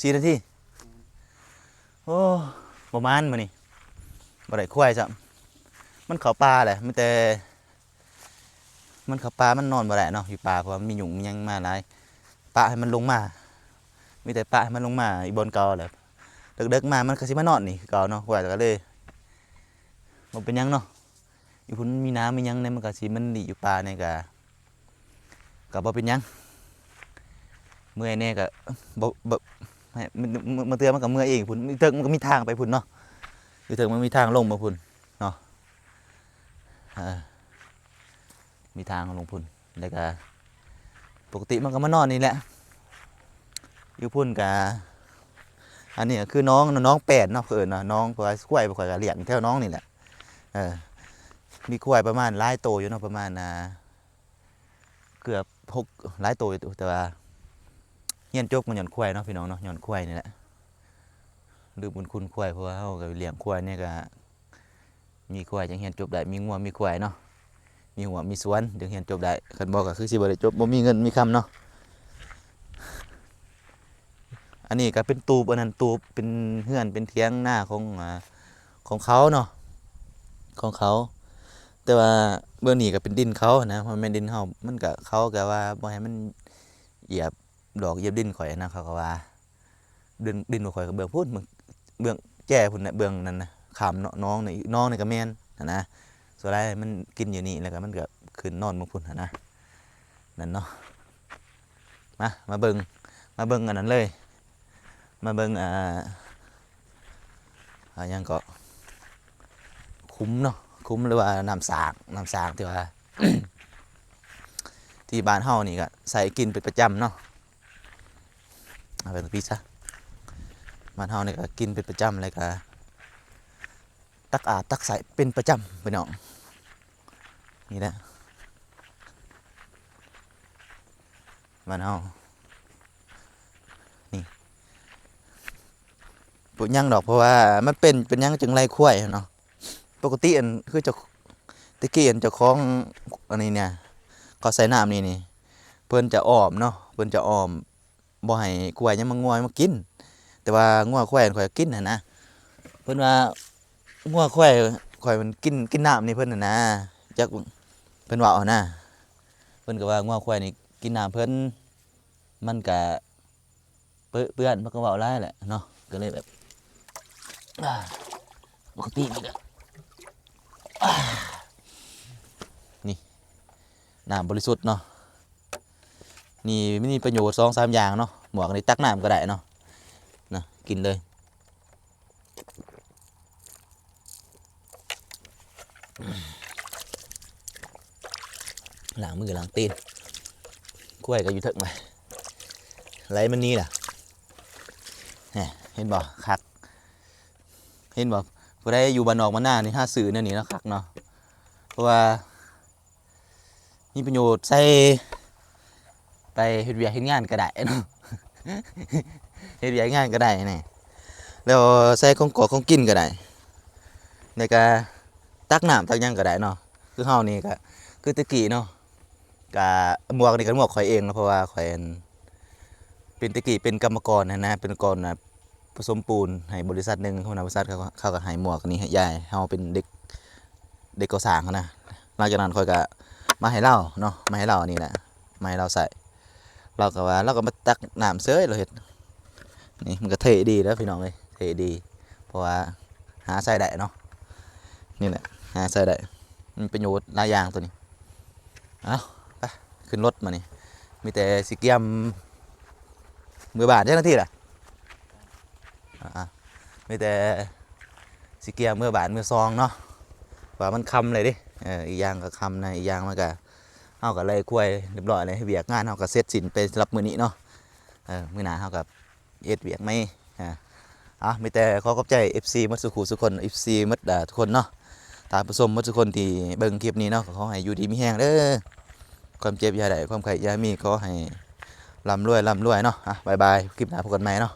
ສີ່ນາທີ. ໂອ້ ບໍ່ໝານມື້ນີ້ ບໍ່ໄດ້ຄວາຍຊ້ຳ. ມັນເຂົ້າປ່າແຫຼະ ມີແຕ່ ມັນເຂົ້າປ່າ ມັນນອນບໍ່ໄດ້ເນາະ ຢູ່ປ່າ ເພາະວ່າມັນມີຍຸງມີຫຍັງມາຫຼາຍ. ປະໃຫ້ມັນລົງມາ ມີແຕ່ປະໃຫ້ມັນລົງມາອີກບ່ອນເກົ່າແຫຼະ. ເດິກໆມາມັນກໍຊິມານອນນີ້ຄືເກົ່າເນາະ ຂ້ອຍກໍເລີຍ ບໍ່ເປັນຫຍັງເນາະ. ຢູ່ພຸ້ນມີນ້ຳມີຫຍັງແດ່ ມັນກໍຊິ ມັນຫຼີຢູ່ປ່າແດ່ ກໍ ກໍບໍ່ເປັນຫຍັງ. ເມື່ອຍແດ່ກໍ ບໍ່ ບໍ່ ໃຫ້ ບາງເທື່ອມັນກໍເມື່ອຍເອງພຸ້ນ. ຢູ່ເທິງມັນກໍມີທາງໄປພຸ້ນເນາະ ຢູ່ເທິງມັນມີທາງລົງມາພຸ້ນເນາະ. ເອີ ມີທາງລົງພຸ້ນ ແລ້ວກະປົກກະຕິມັນກໍມານອນນີ້ແຫຼະ ຢູ່ພຸ້ນກະ. ອັນນີ້ກໍຄືໜອງ ໜອງແປນເນາະ ເຂົາເອີ້ນວ່າໜອງ ເພາະວ່າຄວາຍຂ້ອຍກໍລ້ຽງແຖວໜອງນີ້ແຫຼະ. ເອີ ມີຄວາຍປະມານຫຼາຍໂຕຢູ່ເນາະ ປະມານ ອ່າ ເກືອບຫົກ ຫຼາຍໂຕຢູ່ ແຕ່ວ່າຮຽນຈົບກໍຍ້ອນຄວາຍເນາະ ພີ່ນ້ອງເນາະ ຍ້ອນຄວາຍນີ້ແຫຼະ. ລືມບຸນຄຸນຄວາຍ ເພາະວ່າເຮົາກໍລ້ຽງຄວາຍນີ້ກໍ ມີຄວາຍຈຶ່ງຮຽນຈົບໄດ້ ມີງົວມີຄວາຍເນາະ ມີຮົ້ວມີສວນຈຶ່ງຮຽນຈົບໄດ້ ຄັນບໍ່ກໍຄືຊິບໍ່ໄດ້ຈົບ ບໍ່ມີເງິນມີຄຳເນາະ. ອັນນີ້ກໍເປັນຕູບ ອັນນັ້ນຕູບ ເປັນເຮືອນເປັນຖຽງນາຂອງ ອາ ຂອງເຂົາເນາະ ຂອງເຂົາ ແຕ່ວ່າເບື້ອງນີ້ກໍເປັນດິນເຂົານະ ບໍ່ແມ່ນດິນເຮົາ. ມັນກໍ ເຂົາກໍວ່າບໍ່ໃຫ້ມັນຢຽບດອກຢຽບດິນຂ້ອຍນະ ເຂົາກໍວ່າ. ດິນ ດິນບໍ່ຄ່ອຍ ກໍເບື້ອງພຸ້ນ ເບື້ອງ ເບື້ອງແຈພຸ້ນນະ ເບື້ອງນັ້ນນະ ຂ້າມເນາະ ໜອງນີ້ ໜອງນີ້ກໍແມ່ນຫັ້ນນະ. ສ່ວນຫຼາຍມັນກິນຢູ່ນີ້ ແລ້ວກໍມັນກໍຂຶ້ນນອນເບິ່ງພຸ້ນຫັ້ນນະ ນັ້ນເນາະ. ມາ ມາເບິ່ງ ມາເບິ່ງອັນນັ້ນເລີຍ ມາເບິ່ງ ອ່າ ອ່າ ຫຍັງເກາະ ຂຸມເນາະ ຂຸມ ຫຼືວ່ານ້ຳສາກ ນ້ຳສາກທີ່ວ່າ ທີ່ບ້ານເຮົານີ້ກໍໃຊ້ກິນເປັນປະຈຳເນາະ. ເອົາໄປເບິ່ງພີ້ຊະ ບ້ານເຮົານີ້ກໍກິນເປັນປະຈຳ ແລ້ວກໍຕັກອາບຕັກໃຊ້ເປັນປະຈຳ ພີ່ນ້ອງ. ນີ້ແຫຼະບ້ານເຮົານີ້ ບໍ່ຫຍັງດອກ ເພາະວ່າມັນເປັນ ເປັນຫຍັງຈຶ່ງໄລ່ຄວາຍເນາະ. ປົກກະຕິອັນ ຄືເຈົ້າ ແຕ່ກີ້ອັນເຈົ້າຂອງອັນນີ້ນະ ເຂົາໃສ່ນ້ຳນີ້ນີ້ ເພິ່ນຈະອ້ອມເນາະ ເພິ່ນຈະອ້ອມ ບໍ່ໃຫ້ຄວາຍຫຍັງມາ ງົວມາກິນ ແຕ່ວ່າງົວຄວາຍຂ້ອຍກິນຫັ້ນນະ. ເພິ່ນວ່າງົວຄວາຍຂ້ອຍມັນກິນ ກິນນ້ຳນີ້ເພິ່ນຫັ້ນນະ ຈັກ ເພິ່ນເວົ້າຫັ້ນນະ ເພິ່ນກໍວ່າງົວຄວາຍນີ້ກິນນ້ຳເພິ່ນ ມັນກະເປິເປື້ອນ ເພິ່ນກໍເວົ້າຫຼາຍແຫຼະເນາະ ກໍເລີຍແບບ ອ່າ ປົກກະຕິນີ້ແຫຼະ ອ່າ ນີ້ ນ້ຳບໍລິສຸດເນາະ. ນີ້ມັນມີປະໂຫຍດສອງສາມຢ່າງເນາະ ໝວກນີ້ຕັກນ້ຳກໍໄດ້ເນາະ ນະ ກິນເລີຍ. ລ້າງມືລ້າງຕີນ ຄວາຍກໍຢູ່ເທິງໄວ້ ໄຫຼມັນໜີລະ. ແຮະ ເຫັນບໍ່ ຄັກ ເຫັນບໍ່ ຜູ້ໃດຢູ່ບ້ານນອກບ້ານນານີ້ ຫາຊື້ແນວນີ້ເນາະ ຄັກເນາະ ເພາະວ່າ ມີປະໂຫຍດໃສ່ໄປເຮັດວຽກເຮັດງານກໍໄດ້ເນາະ ເຮັດວຽກເຮັດງານກໍໄດ້ນີ້ ແລ້ວໃສ່ຂອງກອກຂອງກິນກໍໄດ້ ແລ້ວກະຕັກນ້ຳຕັກຫຍັງກໍໄດ້ເນາະ. ຄືເຮົານີ້ກະ ຄືແຕ່ກີ້ເນາະ ກະໝວກນີ້ກໍໝວກຂ້ອຍເອງເນາະ ເພາະວ່າຂ້ອຍ ເປັນ ແຕ່ກີ້ເປັນກຳມະກອນຫັ້ນນະ ເປັນກອນ ປະສົມປູນໃຫ້ບໍລິສັດໜຶ່ງ ຫົວໜ້າບໍລິສັດເຂົາ ເຂົາກໍໃຫ້ໝວກອັນນີ້ໃຫ້ ຢາຍເຮົາເປັນເດັກ ເດັກກໍ່ສ້າງຫັ້ນນະ. ຫຼັງຈາກນັ້ນຂ້ອຍກໍມາໃຫ້ລາວເນາະ ມາໃຫ້ລາວອັນນີ້ແຫຼະ ມາໃຫ້ລາວໃຊ້ ລາວກໍວ່າ ລາວກໍມາຕັກນ້ຳເສີຍ ລາວເຮັດ ນີ້ມັນກໍເທ່ດີແລ້ວພີ່ນ້ອງເອີຍ ເທ່ດີ ເພາະວ່າຫາໃຊ້ໄດ້ເນາະ ນີ້ແຫຼະ ຫາໃຊ້ໄດ້ ມີປະໂຫຍດຫຼາຍຢ່າງໂຕນີ້. ເອົາ ໄປຂຶ້ນລົດມານີ້ ມີແຕ່ຊິກຽມເມືອບ້ານ. ຈັກນາທີລະ? ອ່າ ມີແຕ່ຊິກຽມເມືອບ້ານເມືອຊ່ອງເນາະ ວ່າມັນຄ່ຳແລ້ວເດ້. ເອີ ອີກຢ່າງກໍຄ່ຳນະ ອີກຢ່າງມັນກໍ ເຮົາກໍໄລ່ຄວາຍຮຽບຮ້ອຍແລ້ວ ວຽກງານເຮົາກໍເສັດສິ້ນໄປສຳລັບມື້ນີ້ເນາະ. ເອີ ມື້ໜ້າເຮົາກໍ ເຮັດວຽກໃໝ່. ອ່າ ເອົາ ມີແຕ່ຂໍຂອບໃຈເອັຟຊີໝົດສູ່ຄູ່ສູ່ຄົນ ເອັຟຊີໝົດ ອ່າ ທຸກຄົນເນາະ ທ່ານຜູ້ຊົມໝົດທຸກຄົນທີ່ເບິ່ງຄລິບນີ້ເນາະ ກໍຂໍໃຫ້ຢູ່ດີມີແຮງເດີ ຄວາມເຈັບຢ່າໄດ້ ຄວາມໄຂ້ຢ່າມີ ຂໍໃຫ້ລ່ຳລວຍ ລ່ຳລວຍເນາະ. ອ່າ ບາຍບາຍ ຄລິບໜ້າພົບກັນໃໝ່ເນາະ.